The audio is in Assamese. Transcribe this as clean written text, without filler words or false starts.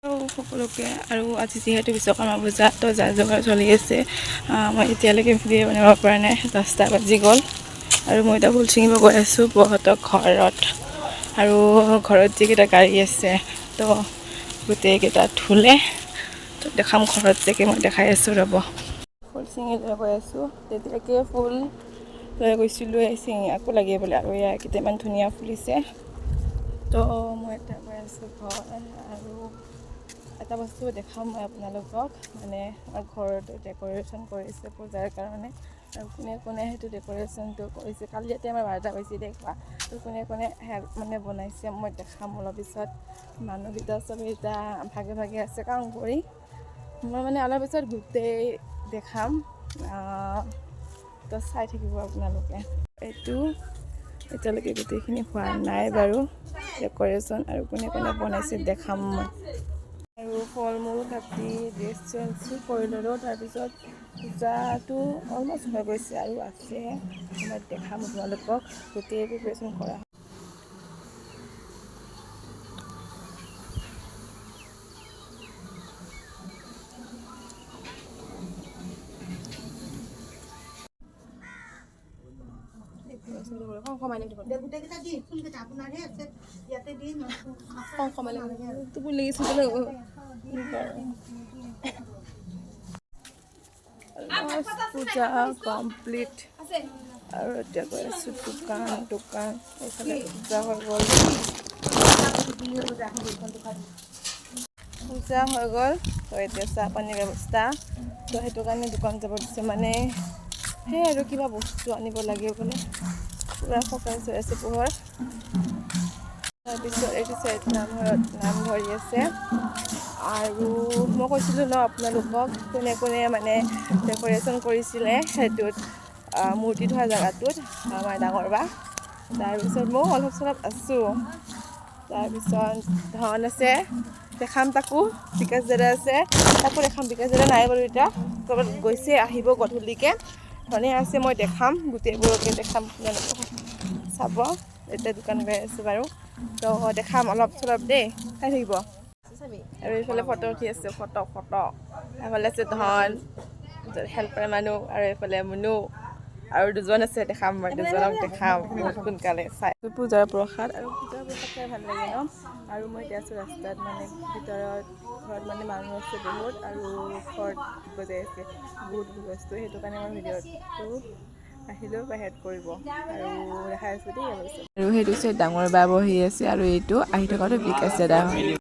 সকলোকে। আৰু আজি যিহেতু বিশ্বকৰ্মা পূজা, তো যা যোগাৰ চলি আছে। মই এতিয়ালৈকে ভিডিঅ' বনাব পৰা নাই। 10টা বাজি গ'ল আৰু মই এতিয়া ফুল ছিঙিব গৈ আছোঁ বৌহঁতৰ ঘৰত। আৰু ঘৰত যিকেইটা গাড়ী আছে, তো গোটেইকেইটা ধুলে তো দেখাম। ঘৰত যেকে মই দেখাই আছোঁ, ৰ'ব। ফুল ছিঙি লৈ গৈ আছোঁ। তেতিয়াকে ফুল লৈ গৈছিলোঁ, এই ছিঙি আকৌ লাগে বোলে। আৰু এয়া কেইটামান ধুনীয়া ফুলিছে। তো মই এতিয়া গৈ আছোঁ ঘৰ। আৰু এটা বস্তু দেখাম মই আপোনালোকক, মানে আমাৰ ঘৰটো ডেক'ৰেশ্যন কৰিছে পূজাৰ কাৰণে। আৰু কোনে কোনে সেইটো ডেক'ৰেশ্যনটো কৰিছে, কালি ৰাতি আমাৰ 12টা বাজি দেখুৱা, তো কোনে কোনে হেল্প মানে বনাইছে, মই দেখাম অলপ পিছত। মানুহকেইটা চবেই এতিয়া ভাগে ভাগে আছে কাম কৰি। মই মানে অলপ পিছত গোটেই দেখাম, তো চাই থাকিব আপোনালোকে। এইটো এতিয়ালৈকে গোটেইখিনি হোৱা নাই বাৰু ডেক'ৰেশ্যন। আৰু কোনে কোনে বনাইছে দেখাম মই। আৰু ফল মূল কাটি ড্ৰেছ চেঞ্জো কৰি ল'লোঁ। তাৰপিছত পূজাটো অলমষ্ট হৈ গৈছে আৰু আছে, মই দেখাম আপোনালোকক গোটেই প্ৰিপেৰেশ্যন কৰা। গোটেইকেইটা দি ফুলকেইটা আপোনাৰহে আছে, ইয়াতে দি। টোপনি লাগিছে। পূজা কমপ্লিট আৰু এতিয়া গৈ আছোঁ দোকান। দোকান এইফালে পূজা হৈ গ'ল, পূজা হৈ গ'ল। তো এতিয়া চাহ পানীৰ ব্যৱস্থা, তো সেইটো কাৰণে দোকান যাব দিছে। মানে সেই আৰু কিবা বস্তু আনিব লাগে বোলে। পূৰা ফকাচ হৈ আছে পোহৰ। তাৰপিছত এইটো চাইড নামঘৰত নাম ধৰি আছে। আৰু মই কৈছিলোঁ ন আপোনালোকক, কোনে কোনে মানে ডেক'ৰেশ্যন কৰিছিলে সেইটোত, মূৰ্তি থোৱা জেগাটোত, আমাৰ ডাঙৰ বা। তাৰপিছত ময়ো অলপ চলপ আছোঁ। তাৰপিছত ধন আছে, দেখাম তাকো। বিকাশ দাদা আছে, তাকো দেখাম। বিকাশ দাদা নাই বাৰু এতিয়া, ক'ৰবাত গৈছে, আহিব গধূলিকৈ। ধনে আছে, মই দেখাম, গোটেইবোৰকে দেখাম, আপোনালোকক চাব। এতিয়া দোকান গৈ আছোঁ বাৰু, তো দেখাম অলপ চলপ দেই, চাই থাকিব। আৰু এইফালে ফটো উঠি আছে, ফটো ফটো। এইফালে আছে ধন, হেল্পাৰ মানুহ, আৰু এইফালে মুনু, আৰু দুজন আছে, দেখাম মই দুজনক দেখাম বহুত সোনকালে চাই। পূজাৰ প্ৰসাদ, আৰু পূজাৰ প্ৰসাদ খাই ভাল লাগে ন। আৰু মই এতিয়া আছোঁ ৰাস্তাত, মানে ভিতৰত ঘৰত মানে মানুহ আছে বহুত আৰু ঘৰত বজাই আছে বহুত বস্তু, সেইটো কাৰণে মই ভিডিঅ'টো আহিলোঁ বাহিৰত কৰিব আৰু দেখাই আছোঁ দেই অলপ। আৰু সেইটো চাইড ডাঙৰ বা বহি আছে আৰু এইটো আহি থকাটো বিকাশ দাদা হয়।